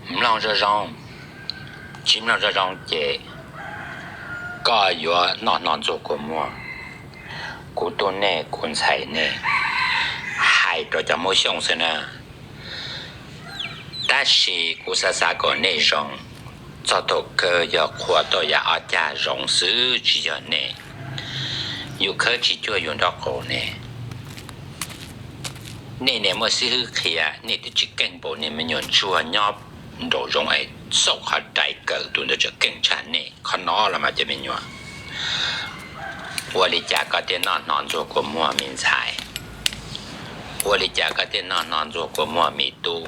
mloog zoo zoo, tsis mloog zoo zoo ces koj yuav noj hno ntxuag kua muag. Kuv tub nej kuv ntxhais nej hais rau cov Hmoob Xyooj xwb na. Tab sis kuv xav xav kom nej zoo, txog thaum kawg yog qhua tau yav ob cag zoo xwb tsis yog nej. Yus khawb tsis cuag yus nraub qaum ne. Nej niam muaj xib hwb qhia nej twb tsis keej npaum niag me nyuam ntsuag nyob nraum zoov es xauj qhov rai kawm tus ntawd tseem keej tshaj nej. Qhov no los mas cov me nyuam, ua li cas koj thiaj noj hno ntxuag kua muag me ntxhais? Ua li cas koj thiaj noj hno ntxuag kua muag me tub?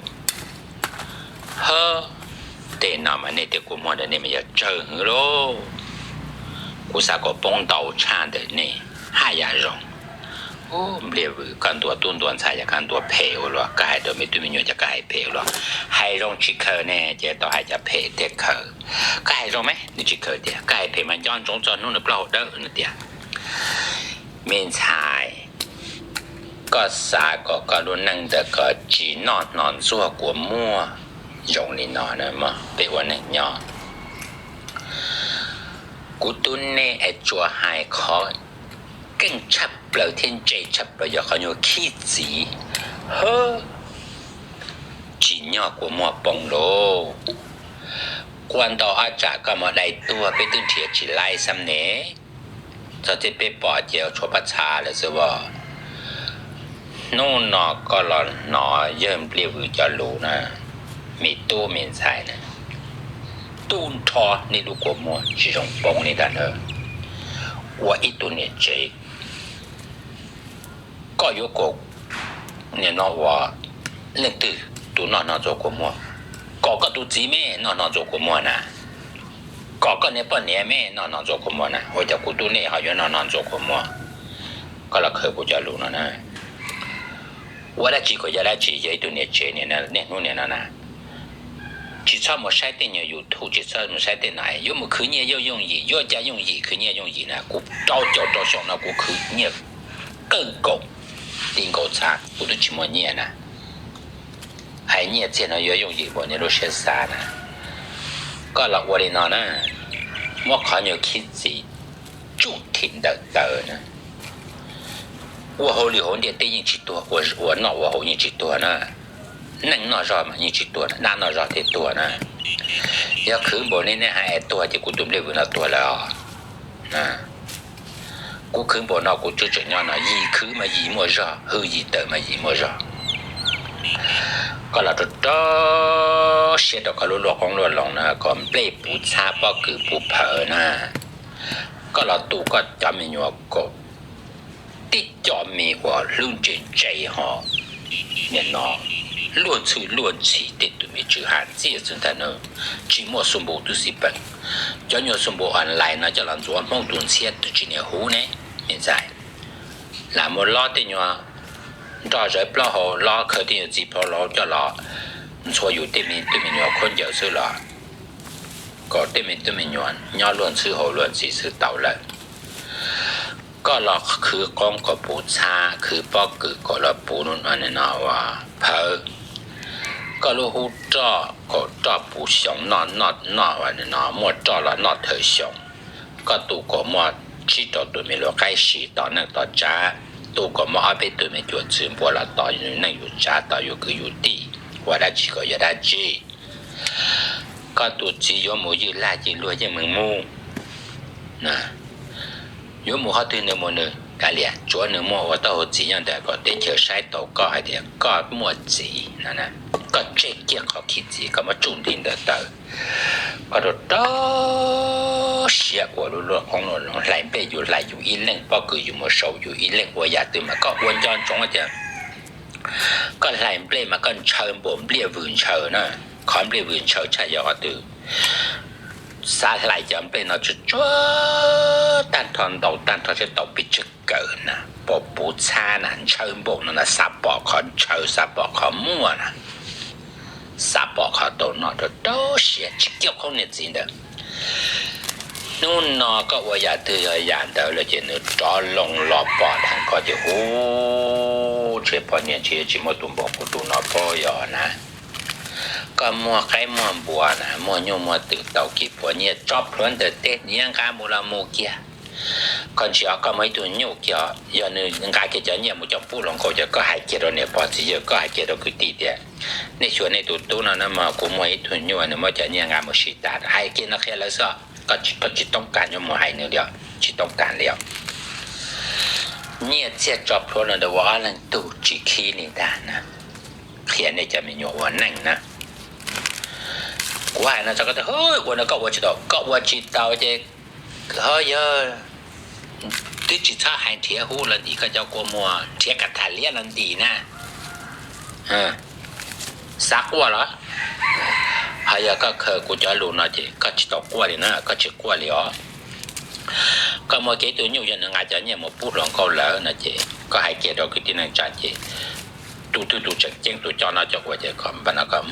Hab, tej no mas nej tej kua muag ntawd nej mas yog tsawg hwv lauj. Kuv xav kom poob ntau tshaj ntawm nej haj yam zoo. Npliaj Vwm, koj ntuas tub ntuas ntxhais yog koj ntuas phem ua luaj, koj hais rau me tub me nyuam ces koj hais phem ua luaj. Hais zoo tsis khaws ne ces tau hais cov phem thiaj khaws. Koj hais zoo me nws tsis khaws tiag, koj hais phem mas nco ntsoov txog hnub nws plaub hau dawb no tiag. Me ntxhais, koj xav kom koj lub neej ntawm koj tsis noj hno ntxuag kua muag zoo li no na mog, peb ua neej nyob. Kuv tub nej es tsuas hais qhov keej tshaj plaws thiab ntse tshaj plaws yog qhov nyuag khib txiv. Hab, tsim nyog kua muag poob lauj. Kua ntau ob tsam koj mus dai tuag peb twb nrhiav tsis laib xab ne. Txog txij peb pom ces tshuav pob txha lawm xwb as. Hnub no koj los hnov yawg Npliaj Vwm cov lus na, me tub me ntxhais na, tub nrho nej lub kua muag tsis zoo poob li ntag na. Ua ib tug niam tsev, koj yuav kom nim no ua leej twg tus noj hno ntxuag kua muag? Kom koj tus txiv me noj hno ntxuag kua muag na, kom koj niag poj niam me noj hno ntxuag kua muag na, ua cas kuv tub nej ho yuav noj hno ntxuag kua muag? Koj los khaws kuv cov lus no na. Ua dab tsi kom yog dab tsi, yog ib tug niam tsev niaj hnub niaj no na, tsis txhob mus saib tej nyuag YouTube, tsis txhob mus saib tej no, yuav mus khwv nyiaj yooj yooj yim, yuav cas yooj yim, khwv nyiaj yooj yim na. Kuv rau caum rau xyoo no kuv khwv nyiaj kawg nkaus, ti nkaus txha kuv twb tsis muaj nyiaj na. Hais nyiaj txiag no yuav yooj yim npaum nej lub siab xav na. Koj los ua li no na, muab qhov nyuag khib txiv tsuj thim ntawm taws na. Ua hauj lwm hauv ntiaj teb yeej tsis tuag, ua noj ua haus yeej tsis tuag na. Neej noj zog mas yeej tsis tuag, dab noj zog thiaj tuag na. Yog khwv npaum nej, nej hais es tuag ces kuv tus Npliaj Vwm no tuag lawm os. Kuv khwv npaum no kuv twb tseem nyob no, yim khwv mas yim muaj zog, hwj yim tawm mas yim muaj zog. Koj los rau rau siab rau koj lub luaj qoob luaj loo na, kom nplej puv txhab pob kws puv phawv na. Koj los tu koj cov me nyuam kom tib co me uas hlub ntse ntse ho nim no luag ntxhw luag ntxhi tej tus me tswv ham txiaj xwb ntag na. Tsis muaj xu npus twb xij peem. Cov nyuag xu npus online no coj los ntxuav Hmoob tus ntxhiab twb tsis niam huv ne, me ntxhais. Lam muaj lob tej nyuag nroj zawv plaub hau, lob khaws tej nyuag txiv plhaub laus coj los ntxhua yus tej me tub me nyuam khaub ncaws xwb los kom tej me tub me nyuam nyob luag ntxhw haus luag ntxhi xwb tau lawm. Koj los khwv qoob kom puv txhab, khwv pob kws kom los puv no ua phawv. Koj lub hub roj kom roj puv xyoo, noj noj noj ua no muaj roj los noj thawm xyoo. Koj tu kom muaj tsib rau tus me luag qaib si tos neej tos tsav, tu kom muaj ob peb tus me cuam txwv npua los tos yus neej yus tsav, tos yus kwv yus tij, ua dab tsi kom yog dab tsi. Koj tus txiv yuav mus ywj laj ywj luag yeej meem mus, yuav mus qhov twg nws mus nws kav liam, tsuav nws muaj ua taub hau txiv nyob ntawm kom teb chaws saib tau koj hais tias koj muaj txiv no. Koj tseg kiag qhov khib txiv, koj muab tsuj nti ntawm taws. Koj rau rau siab ua lub luaj qoob luaj loo, hlais nplej yus hlais yus ib leeg, pob kws yus mus sau yus ib leeg, ua yam twg mas koj ua nco ntsoov tias koj hlais nplej mas koj ntshaw npaum Npliaj Vwm ntshaw na. Qhov Npliaj Vwm ntshaw tshaj yog qhov twg? Xav hlais cov nplej no tsuag tsuag tag nrho, ntau tag nrho seb tau pes tsawg kawm na, puv puv txhab na, ntshaw npaum no na, xav pom qhov ntshaw, xav pom qhov muaj na, xav pom qhov tau noj rau rau siab tsis kiag qoob niag txiv ntawd. Hnub no koj ua yam twg yog yam ntawd lawm ces nws rov loo los pom dheev koj ces hu, ntshe poj niam ntshe yuav tsis muaj tus npaum kuv tus no pob yog na. Koj muag qaib muag npua na, muag nyuj muag twm tau kis puav nyiaj tso plhuav ntawm teb, nws yeej nqa mus los mus kiag. Koj ntsia koj muaj ib tug nyuj kiag, yog nws nqa kiag cov nyiaj mus coj pub hluas nkauj, ces koj hais kiag rau niam pog txiv yawg, koj hais kiag rau kwv tij tias nej xyuas nej tus tub no na mog, kuv muaj ib tug nyuj nws muab cov nyiaj nqa mus siv tas, hais kiag no qhia lawv xwb. Koj tsis toob kas yuav mus hais nws li, tsis toob kas li os. Nyiaj txiag tso plhuav no ua ob leeg tug tsis khib li ntag na. Qhia nej cov me nyuam ua neej na. Kuv hais no tso koj tias ua no koj ua tsis tau, koj ua tsis tau ces ho yog twb tsis txhob hais nrhiav hub los ntim koj cov kua muag, nrhiav kas tham liab los ntim na. Xav quaj los? Ho yog koj khaws kuv cov lus no ces koj tsis tau quaj li na, koj tsis quaj li os. Koj muaj kiag ib tug nyuj yog nws nqa cov nyiaj mus pub hluas nkauj lawm no ces koj hais kiag rau kwv tij neej tsa ces tus twg tus tseem ceeb tus coj noj coj ua ces koj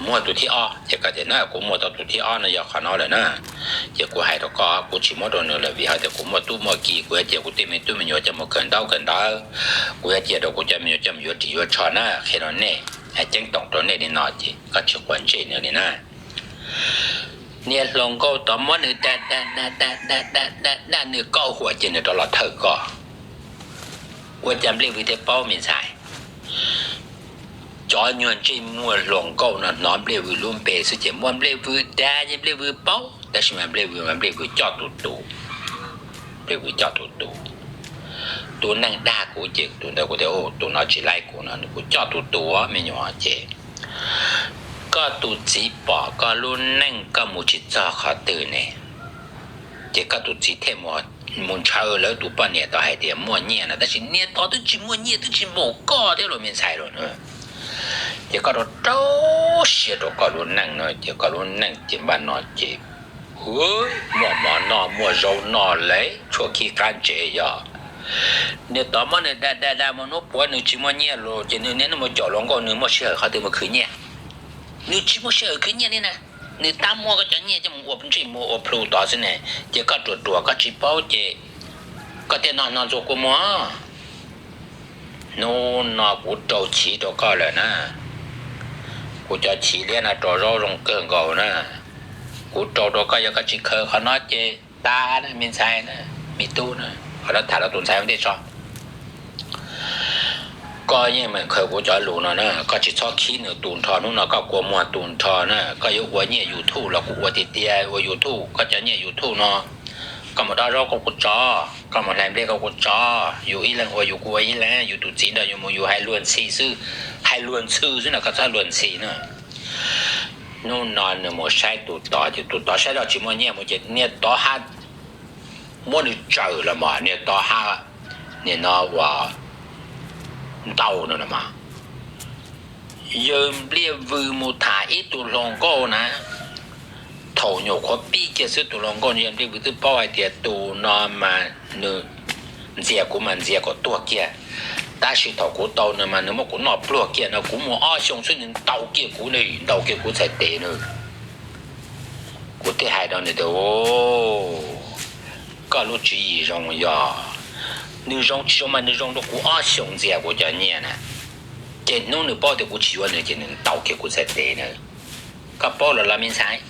muag tus thib ob ces koj tias na kuv muag tau tus thib ob no yog qhov no lawm na. Ces kuv hais rau koj, kuv tsis muab rau nws lawm vim hais tias kuv muaj tub muaj ki, kuv yuav cia kuv tej me tub me nyuam coj mus kawm ntaub kawm ntawv, kuv yuav cia rau kuv cov me nyuam coj mus yuav ris yuav tsho na. Qhia rau nej, ceeb toom rau nej li no ces koj tsis quav ntsej nws li na. Niag hluas nkauj tod muab nws da da da da da da da da nws kauj huam ces nws rov los thawj koj. Ua cas Nplij Vwm thiaj paub me ntxhais? Cov nyuag ntsej muag hluas nkauj no hnov Nplij Vwm lub npe xwb ces muab Nplij Vwm dag ces Nplij Vwm paub, tab sis mas Nplij Vwm mas Nplij Vwm coj tus tus. Nplij Vwm coj tus tus. Tus neeg dag kuv ces tus ntawd kuv tias tus no tsis laib kuv no, kuv coj tus tus me nyuam ces koj tus txiv pom koj lub neej koj mus tsis txog qhov twg ne, ces koj tus txiv thiaj mus ntshaw lawv tus poj niam tod hais tias muaj nyiaj no, tab sis niag tod twb tsis muaj nyiaj twb tsis npaum koj thiab los me ntxhais los na. Ces koj rau rau siab rau koj lub neej no, ces koj lub neej ces npaj no ces muaj mov noj muaj zaub noj lawm tshuav khib qab ntsev yog. Niag tod muab nws da da da mus hnub puav nws tsis muaj nyiaj los ces nws niaj hnub mus caum hluas nkauj, nws muaj sij hawm qhov twg mus khwv nyiaj? Nws tsis muaj sij hawm khwv nyiaj li na. Nws tab muab koj cov nyiaj coj mus ua ntsej muag ua plhu tod xwb ne, ces koj ruam ruam koj tsis paub ces koj thiaj no no ntxuag kua muag. Hnub no kuv rau chiv rau koj lawm na. Kuv cov chiv liab no rau zaub zoo kawg nkaus na. Kuv rau rau koj, yog koj tsis khaws qhov no ces tas na me ntxhais na, me tub na. Qhov no tham rau tus ntxhais ua ntej tso. Koj yeej meem khaws kuv cov lus no na, koj tsis txhob khib nws tu nrho, hnub no koj kua muag tu nrho na. Koj yuav ua nyiaj YouTube los kuv ua tiag tiag, ua YouTube, koj cov nyiaj YouTube no koj mus dob zaub koj kuj tso, koj mus hlais nplej koj kuj tso, yus ib leeg ua yus kuj ua ib leeg, yus tus txiv nrog yus mus yus hais luag ntxhi xwb, hais luag ntxhi xwb no koj txhob luag ntxhi na. Hnub no nws mus saib tus tod ces tus tod saib zoj tsis muaj nyiaj mus ces niag tod hab muab nws tsawm los mas niag tod hab, niag no ua ntau no los mas. Yawg Npliaj Vwm mus tham ib tug hluas nkauj na, thaum nyuam qhuav pib kiag xwb tus hluas nkauj yawg Npliaj Vwm twb paub hais tias tus no mas nws ntxias kuv mas ntxias kom tuag kiag, tab sis thaum kuv tau nws mas nws muab kuv noj pluag kiag no, kuv mus ob xyoos xwb nws ntaus kiag kuv, ntaus kiag kuv txhais tes na. Kuv thiaj hais rau nws tias, koj lub tswv yim zoo yog, nws zoo tsis zoo mas nws zoo rau kuv ob xyoos ntxias kuv cov nyiaj na. Ces hnub nws paub tias kuv tsis yuav nws ces nws ntaus kiag kuv txhais tes na. Koj paub lawm los me ntxhais?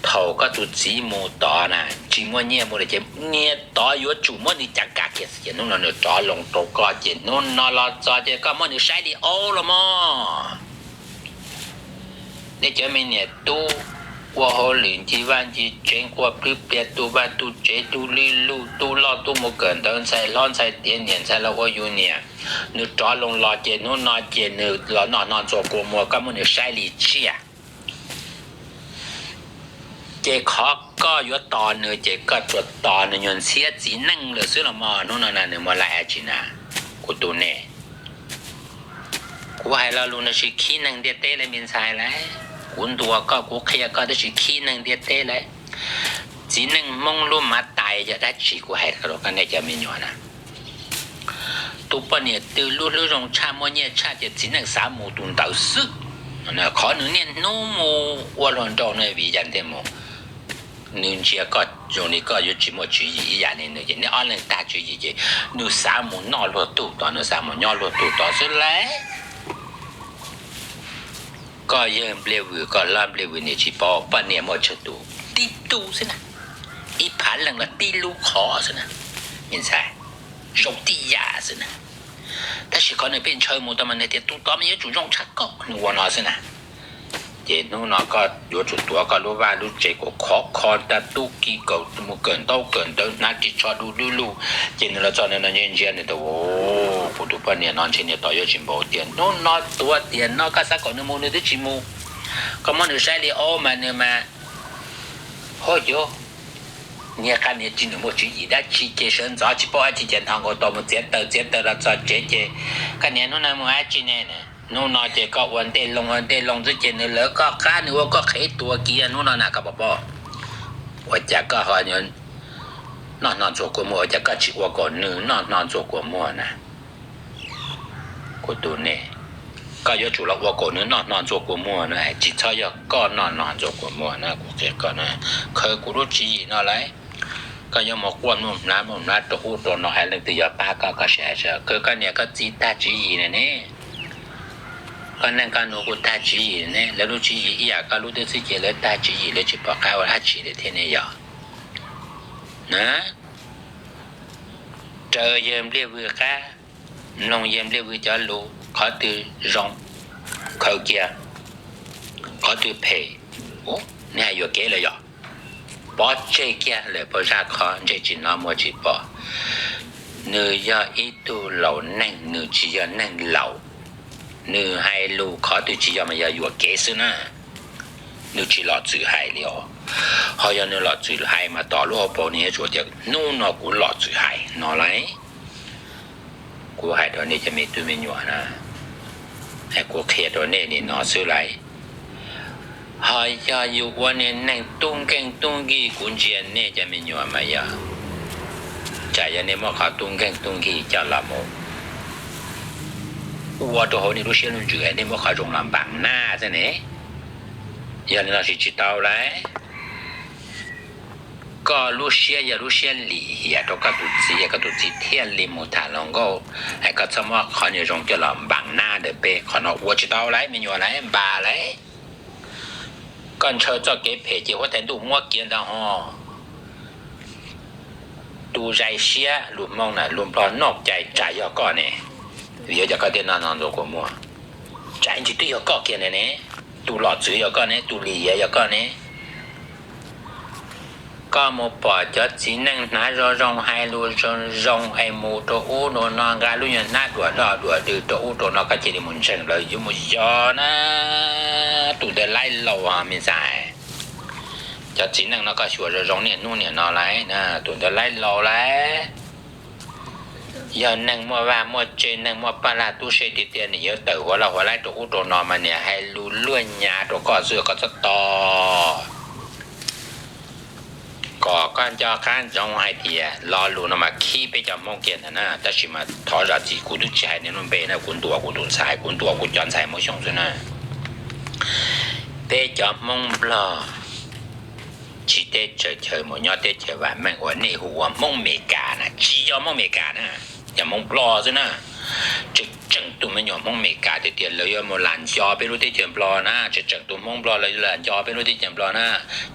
Thaum koj tus txiv mus tod na, tsis muaj nyiaj mus lawm ces niag tod yuav tsum muab nws cav kam kiag xwb ces hnub no nws rov loo rau koj ces hnub no los txog ces koj muab nws saib li aub los mog. Nej cov me niam tub ua hauj lwm ncig vaj ncig tsev quaj plhwb plias tu vaj tu tsev tu lwj luj, tub loj tub mus kawm ntawv, ntxhais hlob ntxhais tiav, niam ntxhais los ua yus niam, nws rov loo los ces hnub no ces nws los noj hno ntxuag kua muag, koj muab nws saib li tsiaj. Ces qhov koj yuav tos nws ces koj tsuas tos nws nyuag ntxhiab txiv neej lawm xwb los mas, hnub no na nws muaj laij dab tsi na? Kuv tus ne, kuv hais lo lus no tsis khib neeg ntiaj teb li me ntxhais lawm. Kuv ntuas koj kuv qhia koj tab sis khib neeg ntiaj teb lawm. Txiv neej Hmoob lub mav tais yog dab tsi kuv hais rau koj nej cov me nyuam na. Tus poj niam twg lub hlwb zoo tshaj muaj nyiaj tshaj ces txiv neej xav mus tus ntawd xwb. Qhov nws niaj hnub mus ua hluas nraug no vim yam ntej mus, nws ntsia koj zoo li koj yuav tsis muaj tswv yim ib yam li nws ces neb ob leeg tag tswv yim ces nws xav mus noj luag tug tod, nws xav mus nyob luag tug tod xwb lauj. Koj yawg npliaj vwm, koj hlob npliaj vwm, niam tsis paub, poj niam muaj tsawg tus? Tib tug xwb na. Ib phav leej los tib lub qhov xwb na, me ntxhais, zoo tib yam xwb na. Tab sis qhov nws pheej ntshaw mus tau mas nws tias tus tod mas yuav tsum zoo tshaj koj, nws ua no xwb na. Ces hnub no koj yuav tsum tuav koj lub vaj lub tsev kom khov kho, tag tub ki kawm mus kawm ntaub kawm ntawv, hnav ris tsho du lub lug. Ces nws los txog nws no ntsia ntsia nws tias, kuv tus poj niam no ntshe niam tos yuav tsis npaum tiag, hnub no tuav tiam no koj xav kom nws mus nws twb tsis mus. Koj muab nws saib li ob mas nws mas, ho yuav, niag qab niag tsis nws muaj tswv yim dab tsi ces sawv ntxov tsis paub dab tsi ces nthos nkaus tau mus txiav taws txiav taws los txog tsev ces, koj niam hnub no mus dab tsi ne? Hnub no ces koj ua ntej loo ua ntej loo xwb ces nws lawv koj qab nws ua koj qhev tua kiag hnub no na, koj puas paub? Ua cas koj ho noj hno ntxuag kua muag, ua cas koj tsis ua kom nws noj hno ntxuag kua muag na? Kuv tus ne, koj yuav tsum los ua kom nws noj hno ntxuag kua muag na, tsis txhob yog koj noj hno ntxuag kua muag na, kuv qhia koj na. Khaws kuv lub tswv yim no lauj, koj yuav mus quaj muaj hnav muaj hnav rau ub rau no, hais leej twg yog pab koj, koj sim hais seb, khaws koj niam koj txiv tag tswv yim na ne. Koj neej koj nus kuj tag tswv yim ne, lawv lub tswv yim ib yam koj lub twb xwb ces lawv tag tswv yim, lawv tsis pom qab ua dab tsi li thiab ne yog. Na, raws yawg npliaj vwm qab, mloog yawg npliaj vwm cov lus, qhov twg zoo khaws kiag, qhov twg phem, neb hais yuam kev lawm yog, pov tseg kiag lawm, puas zaj qhov ntsej tsis hnov muag tsis pom. Nws yog ib tug laus neeg, nws tsis yog neeg laus. Nws hais lus qhov twg tsis yog mas yog yuam kev xwb na. Nws tsis los txwm hais li os. Ho yog nws los txwm hais mas tom lub hauv paus nws yuav tsum tias hnub no kuv los txwm hais no lauj. Kuv hais rau nej cov me tub me nyuam na, kuv qhia rau nej li no xwb lauj. Ho yog yus ua niag neeg tub nkeeg tub nkig, kuv ntsia nej cov me nyuam mas yog, tsam yog nej muab qhov tub nkeeg tub nkig coj los mus ua rau hauv nej lub siab lub ntsws, nej muab qhov zoo los npaam nab xwb ne. Yog li no siv tsis tau lauj. Koj lub siab yog lub siab lim hiam rau koj tus txiv, koj tus txiv thiaj li mus tham hluas nkauj, es koj txhob muab qhov niag zoo coj los npaam nab ntawm peb, qhov no ua tsis tau lauj me nyuam lauj, npam lauj. Koj ntshaw txoj kev phem ces huab tais ntuj muab kiag ntag ho. Tus zais siab lus Hmoob na, lus Nplog noj cai, tsam yog koj ne, vim yuav coj koj tej no no ntxuag kua muag, tsam ntsis twb yog koj kiag ntag ne, tus lom txwv yog koj ne, tus lim hiam yog koj ne. Koj mus pom cov txiv neej hnav zoo zoo, hais lus zoo zoo es mus rau ub rau no, nqa lub nyuag hnab duam noj duam dwg rau ub rau no, koj cia li mus ntseeg lawv yuav mus yog na. Tus ntawd laib laus me ntxhais. Cov txiv neej no koj xyuas zoo zoo niaj hnub niam no lauj, tus ntawd laib laus lauj. Yog neeg muaj vaj muaj tse, neeg muaj paj laj tub se tiag tiag, nws yuav tawm huav laj huav laib rau ub rau no mas nws hais lus luag nyav rau koj xwb, koj txhob tos. Kom koj nco qab ntsoov hais tias lo lus no mas khib peb cov Hmoob kiag ntag na, tab sis mas thov zam txim kuv twb tsis hais niaj hnub npe na, kuv ntuas kuv tus ntxhais, kuv ntuas kuv cov ntxhais Hmoob Xyooj xwb na. Peb cov Hmoob Nplog tsis teb tsaws chaw mus nyob teb chaws vam meej uas nej hu ua Hmoob Meskas na, tsis yog Hmoob Meskas na, yog Hmoob Nplog xwb na. Tseem tseem tus me nyuam Hmoob Meskas tiag tiag lawv yuav mus lam nco peb lub teb chaws Nplog na, tseem tseem tus Hmoob Nplog lawv yuav lam nco peb lub teb chaws Nplog na.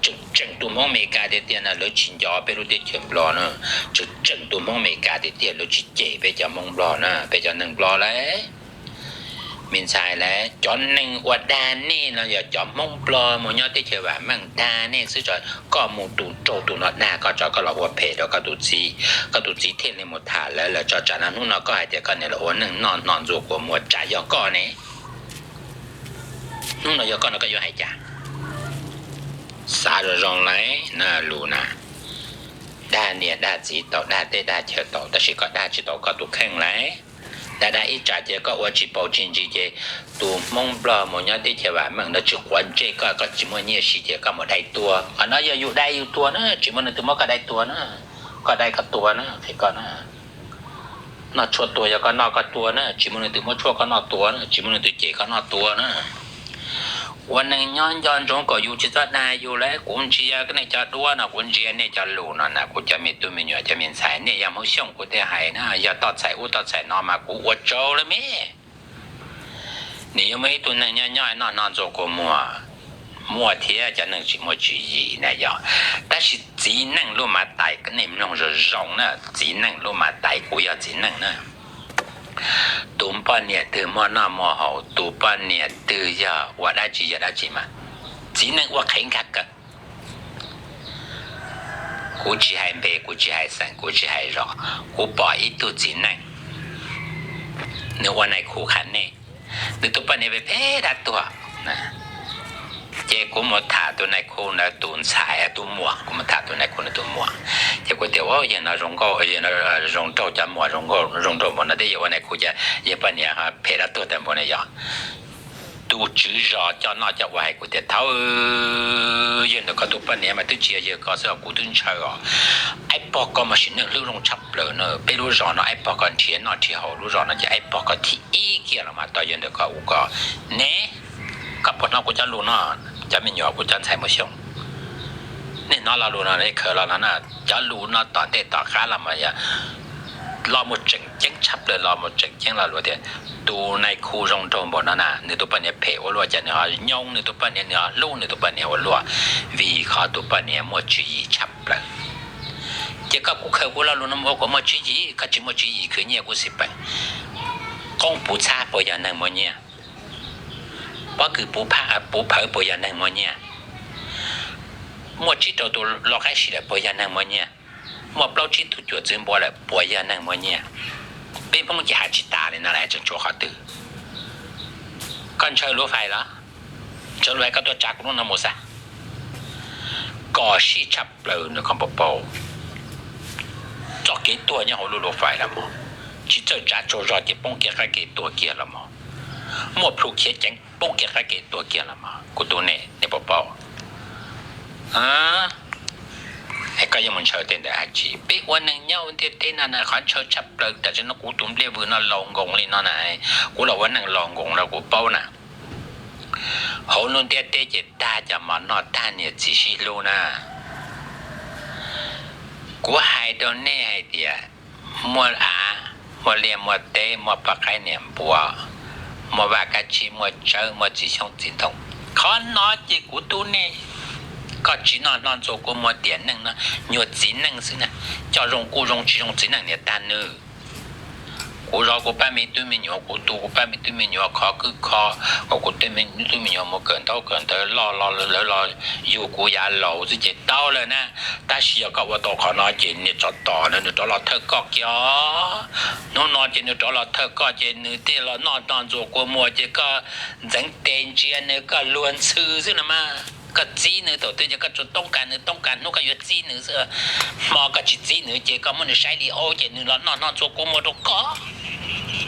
Tseem tseem tus Hmoob Meskas tiag tiag na lawv tsis nco peb lub teb chaws Nplog na. Tseem tseem tus Hmoob Meskas tiag tiag lawv tsis cem peb cov Hmoob Nplog na, peb cov neeg Nplog lauj. Me ntxhais lauj, cov neeg uas dag nej no yog cov Hmoob Nplog mus nyob teb chaws vam meej dag nej xwb tso. Koj mus tus raug tus no dag koj tso, koj los ua phem rau koj tus txiv, koj tus txiv thiaj li mus tham lawv lawm tso. Tsam no hnub no koj hais tias koj niam los ua neej noj hno ntxuag kua muag, tsam yog koj ne, hnub no yog koj no koj yuav hais cas? Xav zoo zoo lauj na, lus na, dag niam dag txiv tau, dag teb dag chaw tau, tab sis koj dag tsis tau koj tus kheej lauj. Dag dag ib tsam ces koj ua tsis paus tsis ntsis ces tus Hmoob Nplog mus nyob teb chaws vam meej no tsis quav ntsej koj, koj tsis muaj nyiaj siv ces koj mus dai tuag. Qhov no yog yus dai yus tuag na, tsis muaj leej twg muab koj dai tuag na, koj dai koj tuag na, qhia koj na. Noj tshuaj tuag yog koj noj koj tuag na, tsis muaj leej twg muab tshuaj koj noj tuag na, tsis muaj leej twg cem koj noj tuag na. Ua neeg nyob nco ntsoov kom yus tsis txhob dag yus lauj. Kuv ntsia nej cov duab no, kuv ntsia nej cov lus no na, kuv cov me tub me nyuam cov me ntxhais, nej yog Hmoob Xyooj kuv thiaj hais na, yog toj txhais ub toj txhais no mas kuv ua tsaug lawm me. Nws yuav muaj ib tug neeg nyob nyob noj noj ntxuag kua muag, muaj thiab cov neeg tsis muaj tswv yim na yog. Tab sis txiv neej lub mav tais, nej mloog zoo zoo na, txiv neej lub mav tais, kuv yog txiv neej na. Tus poj niam twg muaj noj muaj haus, tus poj niam twg yog ua dab tsi yog dab tsi mas, txiv neej ua qhev nkag kawg. Kuv tsis hais npe, kuv tsis hais xeem, kuv tsis hais zos, kuv pom ib tug txiv neej, nws ua nais khu qha nej, nws tus poj niam phem phem dab tuag. Ces kuv mus tham tus nais khu ntawd tus ntxhais, tus muam, kuv mus tham tus nais khu ntawd tus muam. Ces kuv tias, yawg no zoo nkauj, zoo nraug, cov muam zoo nraug npaum no thiab yawg ua nais khu ces yawg poj niam phem dab tuag tag npaum no yog. Tus tswv zos coj noj coj ua hais kuv tias, thaum yawg ntawm koj tus poj niam mas twb tsis yog yawg koj xwb os, kuv twb ntshaw os. Aib pog koj mas sim neej hlub zoo tshaj plaws na, peb lub zos no aib pog koj nrhiav noj nrhiav haus lub zos no ces aib pog koj thib ib kiag los mas tau yawg ntawm koj ua koj ne. Koj puas hnov kuv cov lus no, cov me nyuam, kuv cov ntxhais Muas Xyooj? Nej hnov lo lus no, nej khaws lo no na, cov lus no tom ntej tom qab los mas yog lo mus tseem ceeb tshaj plaws, lo mus tseem ceeb lo lus tias tus nais khu zoo nraug npaum no na, nws tus poj niam phem ua luaj ces nws ho nyoo nws tus poj niam, nws ho hlub nws tus poj niam ua luaj, vim qhov tus poj niam muaj tswv yim tshaj plaws. Ces koj kuj khaws kuv lo lus no mus ua kom muaj tswv yim, koj tsis muaj tswv yim khwv nyiaj kuv xij peem. Qoob puv txhab puas yog neeg muaj nyiaj? Pob kws puv phawv puas yog neeg muaj nyiaj? Muaj tsib rau tus lau qaib si lawm puas yog neeg muaj nyiaj? Muaj plaub tsib tug cuam txwv npua lawm puas yog neeg muaj nyiaj? Peb Hmoob ces hais tsis tas li no lawm, tseem tshuav qhov twg? Koj ntshaw luv fais los? Ntshaw luv fais koj tuaj tsa kuv lub no mus xwb. Kom sij tshaj plaws nws kom pau pau. Txoj kev tuag nyob hauv lub luv fais los mus, tsis txawj tsav tsaug zog ces poob kiag qab kev tuag kiag los mus. Muaj plhu khiav ceev poob kiag qab kev tuag kiag los mus. Kuv tus nej, nej pau pau. Es koj yuav mus ntshaw tej ntawd hais tsis? Peb ua neeg nyob ua ntiaj teb no na qhov ntshaw tshaj plaws. Tam sim no kuv tus npliaj vwm no laus nkoos li no na, kuv los ua neej laus nkoos los kuv paub na. Hauv lub ntiaj teb ces tag cov mov noj tag niam txiv sib hlub na. Kuv hais rau nej hais tias muaj av, muaj liaj muaj teb, muaj poj qaib niam npua, muaj vaj kab tsib, muaj tsawb, muaj txiv xyoob txiv ntoo. Qhov no ces kuv tub nej, koj tsis noj noj ntxuag kua muag tiam neej no, nyuag txiv neej xwb na, coj zoo kuj zoo, tsis zoo txiv neej niam tag nws. Kuv zov kuv pab me tub me nyuam, kuv tu kuv pab me tub me nyuam khov kwj kho, kom kuv tub me nyuam mus kawm ntaub kawm ntawv loj los lawv los yug kuv yav laus xwb ces tau lawm na. Tab sis yog koj ua tau qhov no ces niag tsov tom no nws rov los thawj koj kiag os. Hnub no ces nws rov los thawj koj ces nws thiaj los noj noj ntxuag kua muag ces koj ntxeev tes ntsia nws, koj luag ntxhw xwb no mas. Koj txib nws thaum twg ces koj tsuas toob kas nws, toob kas hnub koj yuav txib nws xwb. Hmo koj tsis txib nws ces koj muab nws saib li aub ces nws los noj noj ntxuag kua muag rau koj.